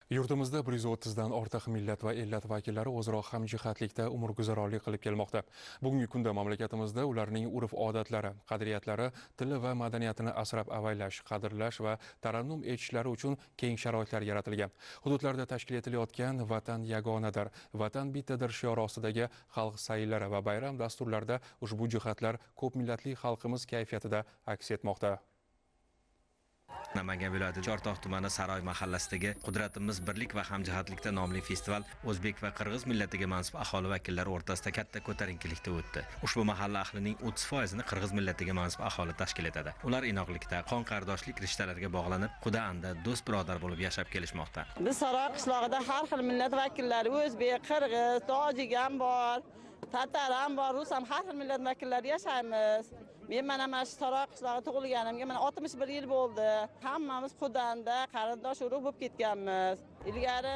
Yurtimizda 130 dan ortiq millat va ellat vakillari o'zaro hamjihatlikda umrguzaronlik qilib kelmoqda. Bugungi kunda mamlakatimizda ularning urf-odatlari, qadriyatlari, tili va madaniyatini asrab avaylash, qadrlash va tarannum etishlari uchun keng sharoitlar yaratilgan. Hududlarda tashkil etilayotgan Vatan yagonadir, Vatan bittadir shiori ostidagi xalq sayllari va bayram dasturlarida ushbu jihatlar ko'p millatli xalqimiz kayfiyatida aks etmoqda. Namangan viloyati Chortoq tumani Saroy mahallasidagi Qudratimiz birlik va hamjihatlikda nomli festival o'zbek va qirg'iz millatiga mansub aholi vakillari o'rtasida katta ko'tarinkilikda o'tdi. Ushbu mahalla ahlining 30%ni qirg'iz millatiga mansub aholi tashkil etadi. Ular inoqlikda, qon qardoshlik rishtalariga bog'lanib, quda-anda, do'st birodar bo'lib yashab kelishmoqda. Biz Saroy qishlog'ida har xil millat vakillari, o'zbek, qirg'iz, tojik ham bor, tatar ham bor, rus ham, har xil millat vakillari yashaymiz. Men mana shu Saroy qishlog'ida tug'ilganimga mana 61 yil bo'ldi. Hammamiz qudanda qarindosh urug' bo'lib ketganmiz. Ilgari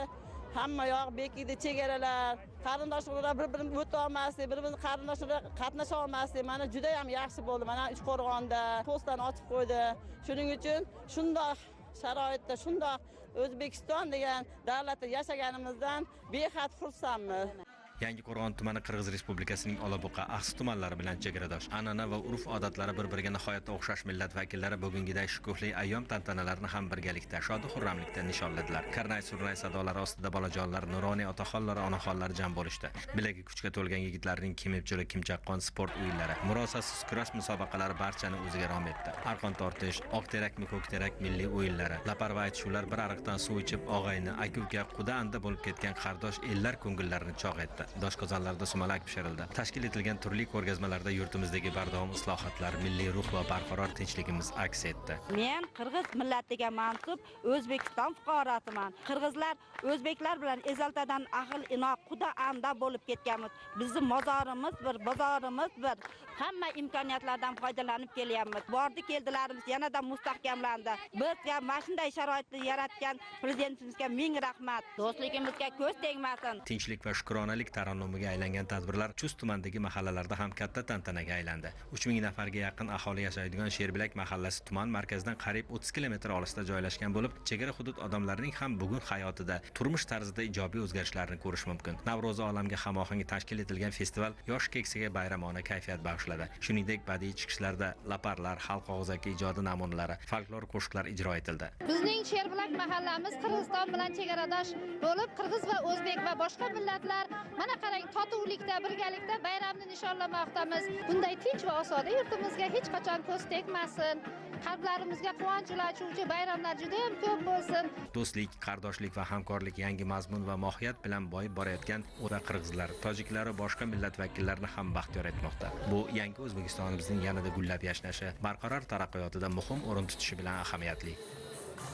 hamma yoq bekidi, chegaralar, qarindosh urug'lar bir-birini o'ta olmasdik, bir-birini qarindosh urug' qatnasha olmasdik. Mana juda ham yaxshi bo'ldi. Mana Uchqo'rg'onda postdan ochib qo'ydi. Shuning uchun shundoq sharoitda, shundoq O'zbekiston degan davlatda yashaganimizdan behad xursandmiz. Yangiqo'rg'on tumani Qirg'iz Respublikasining Olabuqa, Axsi tumanlari bilan chegaradosh. An'ana va urf-odatlari bir-biriga nihoyatda o'xshash millat vakillari bugungiday shukuhli ayyom tantanalarini ham birgalikda, shodi xurramlikda nishonladilar. Karnay-surnay sadolari ostida bolajonlar, nuroniy otaxonlar, onaxonlar jam bo'lishdi. Bilagi kuchga to'lgan yigitlarning kim epchil, kim chaqqon sport o'yinlari, murosasiz kurash musobaqalari barchani o'ziga rom etdi. Arqon tortish, oq terakmi ko'k terak milliy o'yinlari, laparva aytishuvlar bir ariqdan suv ichib, og'ayni, aka-uka, quda-anda bo'lib ketgan qardosh ellar ko'ngillarini chog' etdi. Doshqozonlarda sumalak pishirildi. Tashkil etilgan turli ko'rgazmalarda yurtimizdagi bardavom islohotlar, milliy ruh va barqaror tinchligimiz aks etdi. Men qirg'iz millatiga mansub O'zbekiston fuqarosiman. Qirg'izlar o'zbeklar bilan ezaltadan ahil inoq, quda-anda bo'lib ketganmiz. Bizning mozorimiz bir, bozorimiz bir. Hamma imkoniyatlardan foydalanib kelyapmiz. Bordi keldilarimiz yanada mustahkamlandi. Bizga mana shunday sharoitni yaratgan prezidentimizga ming rahmat. Do'stligimizga ko'z tegmasin. Tinchlik va shukronalik tarannumiga aylangan tadbirlar Chust tumanidagi mahallalarda ham katta tantanaga aylandi. 3000 nafarga yaqin aholi yashaydigan Sherbilak mahallasi tuman markazidan qariyb 30 kilometr olisda joylashgan bo'lib, chegara hudud odamlarining ham bugun hayotida, turmush tarzida ijobiy o'zgarishlarni ko'rish mumkin. Navro'z olamga hamohang tashkil etilgan festival yosh keksaga bayramona kayfiyat bag'ishladi. Shuningdek, badiiy chiqishlarda laparlar, xalq og'zaki ijodi namunalari, folklor qo'shiqlar ijro etildi. Bizning Sherbilak mahallamiz Qirg'iziston bilan chegaradosh bo'lib, qirg'iz va o'zbek va boshqa millatlar mana qarang, totuvlikda, birgalikda bayramni nishonlamoqdamiz. Bunday tinch va osuda yurtimizga hech qachon ko'z tegmasin. Qalblarimizga quvonch ulashuvchi bayramlar juda ham ko'p bo'lsin. Do'stlik, qardoshlik va hamkorlik yangi mazmun va mohiyat bilan boyib borayotgan o'ra qirg'izlar, tojiklar va boshqa millat vakillarini ham baxtiyor etmoqda. Bu yangi O'zbekistonimizning yanada gullab yashnashi, barqaror taraqqiyotida muhim o'rin tutishi bilan ahamiyatli.